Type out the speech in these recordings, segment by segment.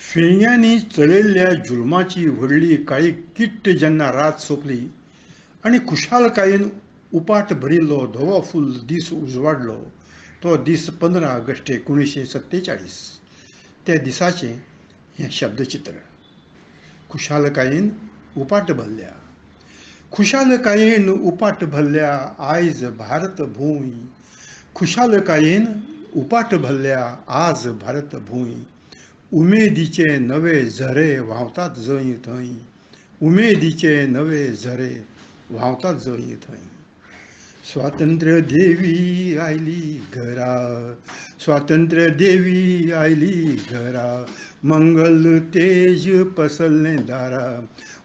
फिंर्ग्यांनी चलयल्ल्या जुलमाची व्हडली काळी किट्ट जेन्ना रात सोंपली आनी खुशालकायेन उपाट भरिल्लो धवो फुल्ल दीस उजवाडलो तो दीस 15 ऑगस्ट 1947. त्या दिसाचें हें शब्दचित्र. खुशालकायेन उपाट भरल्या, खुशालकायेन उपाट भरल्या आयज भारत भूंय, खुशालकायेन उपाट भरल्या आज भारत भूंय. उमेदीचे नवे झरे व्हांवतात जंय थंय, उमेदीचे नवे झरे व्हांवतात जंय थंय. स्वातंत्र्य देवी आयली घरा, स्वातंत्र्य देवी आयली घरा, मंगल तेज पसरलें दारा,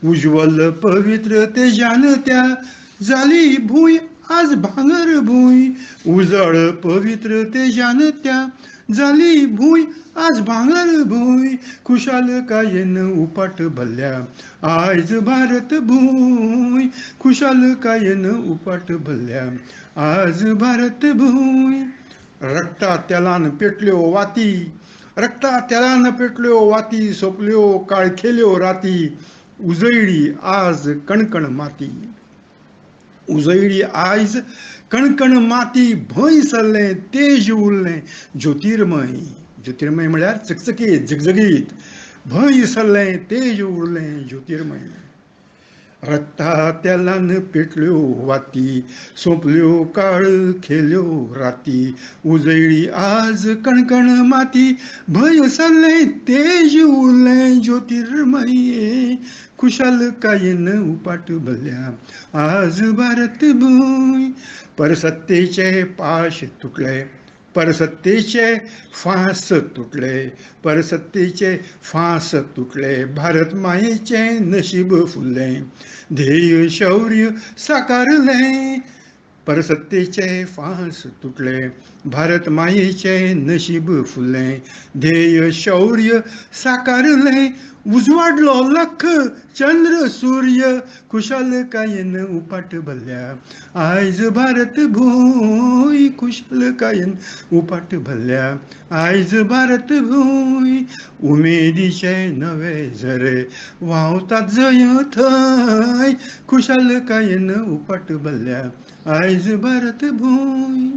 उज्वल पवित्र तेजान त्या जाली भूंय आज भांगर भूंय, उजळ पवित्र तेजान त्या जाली भूंय आज भांगर भूंय. खुशालकायेन उपाट भरल्या आयज भारत भूंय, खुशालकायेन उपाट भरल्या आज भारत भूंय. रक्ता तेलान पेटल्यो वाती, रक्ता तेलान पेटल्यो वाती, सोंपल्यो काळखेल्यो राती, उजळ्ळी आज कणकण माती, उजळ्ळी आयज कणकण माती. भंय सरलें तेज उरलें ज्योतिर्मय, ज्योतिर्मय म्हळ्यार चकचकीत झगझगीत. भंय सरलें तेज उरलें ज्योतिर्मय. रक्ता तेलान पेटल्यो वाती, सोंपल्यो काळखेल्यो राती, उजळ्ळी आज कणकण माती, भंय सरलें तेज उरलें ज्योतिर्मय. खुशालकायेन उपाट भरल्या आज भारत भूंय. परसत्तेचे पाश तुटले, परसत्तेचे फांस तुटले, परसत्तेचे फांस तुटले, भारत मायेचें नशीब फुल्लें, ध्येय शौर्य साकारलें. परसत्तेचे फांस तुटले, भारत मायेचें नशीब फुल्लें, ध्येय शौर्य साकारलें. उजवाडलो लख चंद्र सूर्य, खुशालकायेन उपाट भरल्या आयज भारत भूंय, खुशालकायेन उपाट भरल्या आयज भारत भूंय. उमेदीचे नवे झरे व्हांवतात जंय थंय, खुशालकायेन उपाट भरल्या आयज भारत भूंय.